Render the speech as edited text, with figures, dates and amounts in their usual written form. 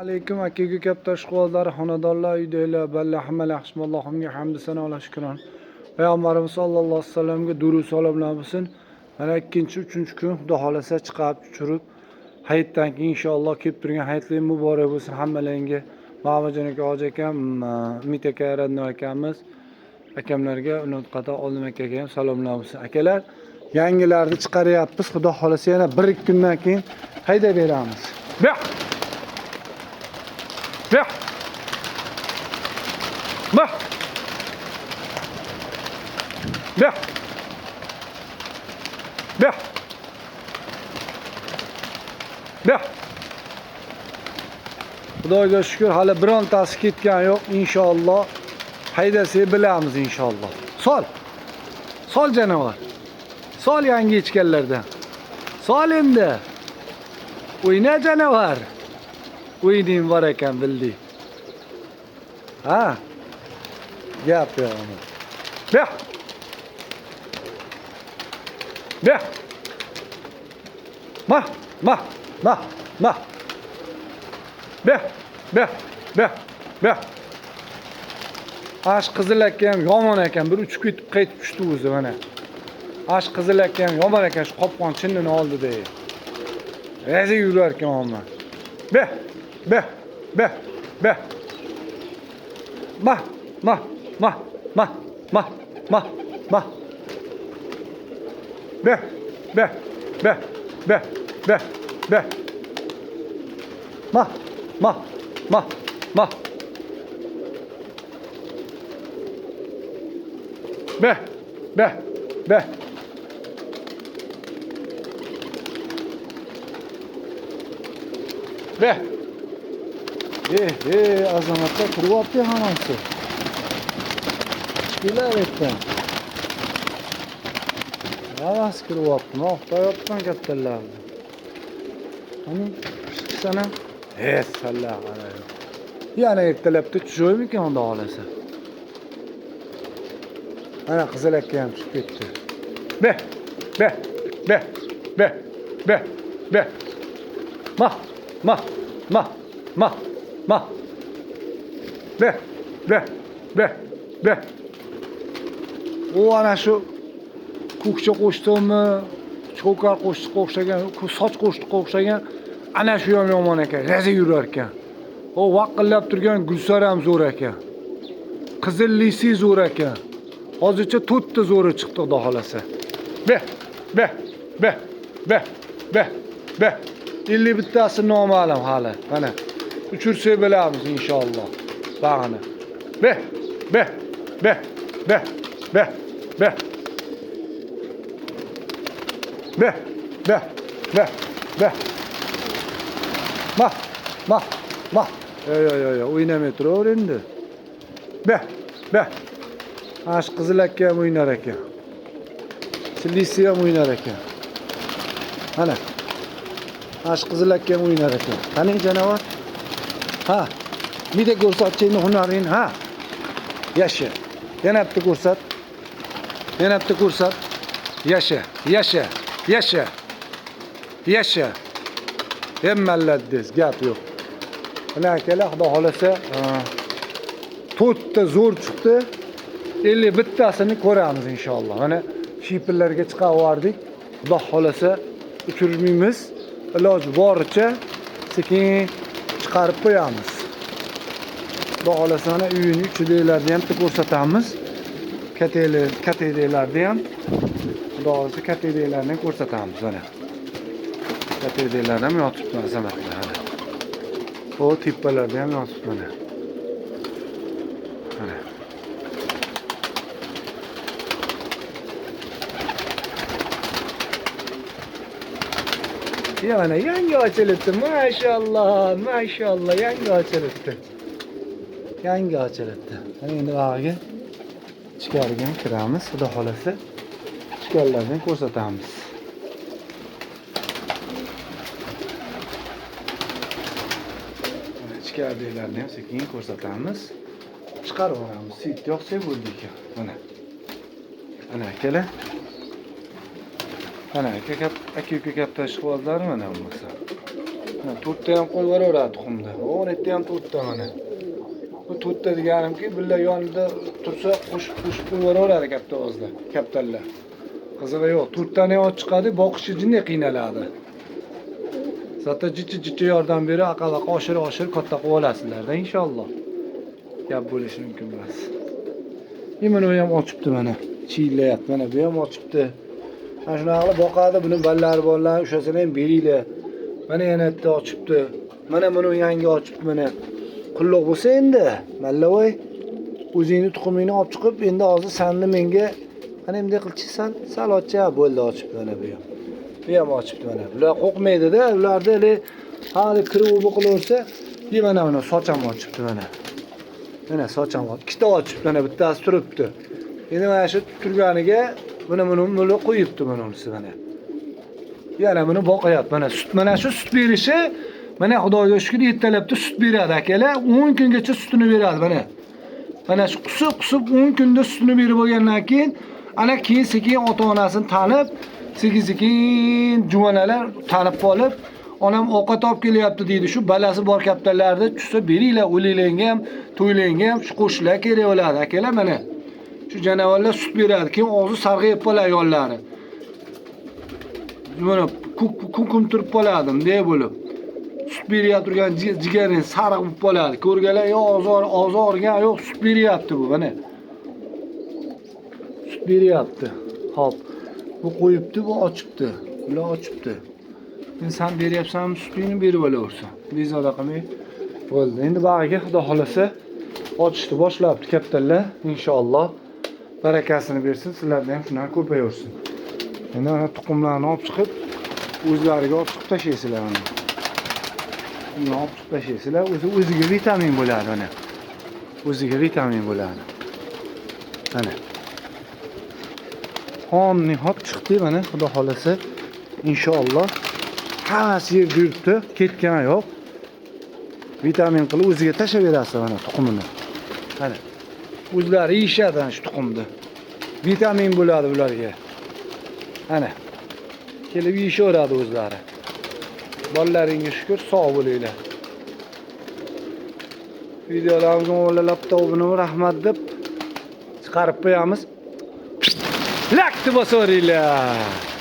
Alaykum aka uka katta ishqibozlar, xonadonlar, uydagilar, balla hamma yaxshimi? Allohimga hamd sanolar shukron. Payg'ambarimiz sollallohu alayhi vasallamga durud salomlar bo'lsin. Mana ikkinchi, uchinchi kun Xudo xolasa chiqib tushirib, hayitdan keyin inshaalloh kelib turgan hayitlar muborak bo'lsin hammalaringga. Mamajon aka, hoji akam, Umid aka, Radno akamiz, akamlarga, undan qator Olim akaga ham salomlar bo'lsin. Akalar, yangilarni chiqaryapmiz. Xudo xolasa yana 1-2 kundan keyin haydab beramiz. Bu yoq. Bu yoq. Bu yoq. Bu yoq. Bu yoq. Xudoga shukr, hali birontasi ketgani yo'q. Inshaalloh haydasak bilamiz inshaalloh. Sol. Sol janivor. Sol yangi ichganlardan. Sol endi. O'yna janivor. O'yining bor ekan bildik. Ha? Gap yo'q. Bu yoq. Bu yoq. Ma, ma, ma, ma. Bu yoq, bu yoq, bu yoq, bu yoq. Ash qizil aka ham yomon ekan, bir uchib ketib qaytib tushdi o'zi mana. Ash qizil aka ham yomon ekan, shu qopqon chinnini oldida. Razi yurar ekan omma. Bu yoq, bu yoq, bu yoq, bu yoq. Ma, ma, ma, ma, ma, ma, ma. Bu yoq, bu yoq, bu yoq, bu yoq, bu yoq, bu yoq. Ma, ma, ma, ma. Bu yoq, bu yoq, bu yoq. Bu yoq. Azamatda kiryapti hammasi. Chiqinglar yerdan. Hammasi kiryapti. Men oqtayapman kattalarni. Qani, chiqsana. Sallah qarang. Yana ertalabda tusharmikan unda xolasa. Mana qizil aka ham tushib ketdi. Be, be, be, be, be, be. Ma, ma, ma, ma, ma. Be, be, be, be. U ana shu ko'kcha qo'shtig'imi, cho'kar qo'shtiqqa o'xshagan, soch qo'shtiqqa o'xshagan ana shu ham yomon ekan, raza yurar ekan. O vaqillab turgan Gulsar ham zo'r ekan. Qizillisi zo'r ekan. Hozircha to'rtta zo'ri chiqdi Xudo xolasa. Be, be, be, be, be, be. 51tasi noma'lum hali. Mana uchirsak bilamiz inshaalloh. Bag'ini. Be, be, be, be, be, be. Be, be, be, be. Ma, ma, ma. Yo, yo, yo, yo, o'ynamay turaver endi. Be, be. Mana shu qizil aka ham o'ynar ekan. Chillisi ham o'ynar ekan. Mana. Mana shu qizil aka ham o'ynar ekan. Qani janivor? Ha. Bitta ko'rsatchi endi hunaringni, ha. Yasha. Yana bitta ko'rsat. Yana bitta ko'rsat. Yasha, yasha, yasha. Yasha. Emmalladingiz, gap yo'q. Mana akalar, Xudo xolasa, to'rtta zo'r chiqdi. 51tasini ko'ramiz inshaalloh. Mana shipillarga chiqarib yubordik. Xudo xolasa uchirmaymiz. Iloji boricha sekin chiqarib qo'yamiz. Xudo xolasa mana uyini ichidagilarni ham bitta ko'rsatamiz. Kataklarni ham Xudo xolasa kataklarni ham ko'rsatamiz mana. Kataklar ham yotibdi azamatlar mana. O tepalarda ham yotibdi mana. Mana. Ya mana yangi ochilibdi. Maşallah, maşallah yangi ochilibdi. Yangi ochilibdi. Mana endi bag'iga ichkariga kiramiz. Xudo xolasa ichkarilarni ko'rsatamiz. Mana ichkaridagilarni ham sekin ko'rsatamiz. Chiqarib yuboramiz. Svet yoqsak bo'ldi ekan. Mana. Mana akalar. Mana aka uka katta ishqibozlari mana bo'lmasa. To'rtta ham qo'yib yuboraveradi tuxumni. 17 ham to'rtta mana. Bu to'rtta deganimki, birla yonida tursa qo'shib qo'shib qo'yib yuboraveradi katta ovozda, kaptarlar. Qizig'i yo'q, to'rttani ham olib chiqadi, boqishi jinday qiynaladi. Zata jichi-jichi yordam berib, aqal-aqal oshirib oshirib katta qilib olasizlarda inshaalloh. Gap bo'lishi mumkin emas. Mana u ham ochibdi mana. Chiyillayapti mana, bu ham ochibdi. Mana shunaqa qilib boqadi, buni ballari borlar, ushasalar ham beringlar. Mana yana bitta ochibdi. Mana buni yangi ochibdi mana. Qulluq bo'lsa endi, mallavoy, o'zingni tuxumingni olib chiqib, endi hozir sanni menga mana bunday qilchi sal, sal ochcha bo'ldi, ochibdi mana bu ham. Bu ham ochibdi mana. Bular qo'rqmaydi-da, ularda hali hali kirib u qilaversa, mana mana soch ham ochibdi mana. Mana soch ham ikkita ochibdi mana, bittasi turibdi. Endi mana shu turganiga buni buni qo'yibdi mana unisi mana. Yana buni boqyapti mana sut, mana shu sut berishi mana Xudoga shukr ertalabda sut beradi akalar, 10 kungacha sutini beradi mana. Mana shu qusib qusib 10 kunda sutini berib bo'lgandan keyin ana keyin sekin ota-onasini tanib, sekin sekin juvanalar tanib qolib, onam ovqat olib kelyapti deydi. Shu balasi bor kaptarlarni tushsa beringlar, o'liklarga ham, to'ylarga ham shu qo'shiqlar kerak bo'ladi akalar mana. Shu janavorlar sut beradi, keyin og'zi sarg'ayib qoladi yollari. Mana ko'kim turib qoladi, bunday bo'lib. Sut berib turgan jigaring sariq bo'lib qoladi. Ko'rganlar, yo og'zi og'rigan, yo'q, sut beryapti bu mana. Sut beryapti. Xo'p. Bu qo'yibdi, bu ochibdi. Bular ochibdi. Endi sen beryapsanmi sutingni berib olaversan. Bezovta qilmay. Bo'ldi. Endi bag'iga Xudo xolasa ochishni boshlabdi kaptarlar. Inshaalloh barakasini bersin, sizlarda ham shunaqa ko'payaversin. Endi mana tuxumlarni olib chiqib, o'zlariga olib chiqib tashlaysizlar mana. Buni olib chiqib tashlaysizlar, o'zi o'ziga vitamin bo'ladi mana. O'ziga vitamin bo'ladi. Mana. Xomni hop chiqdi mana, Xudo xolasa inshaalloh hammasi yerda yuribdi, ketgani yo'q. Vitamin qilib o'ziga tashlab berasiz mana tuxumini. Mana. O'zlari yeyishadi ana shu tuxumni. Vitamin bo'ladi ularga. Mana. Kelib yeyishaveradi o'zlari. Bolalaringga shukr, sog' bo'linglar. Videolarimizga laptopini rahmat deb chiqarib qo'yamiz. Lakni bosaveringlar.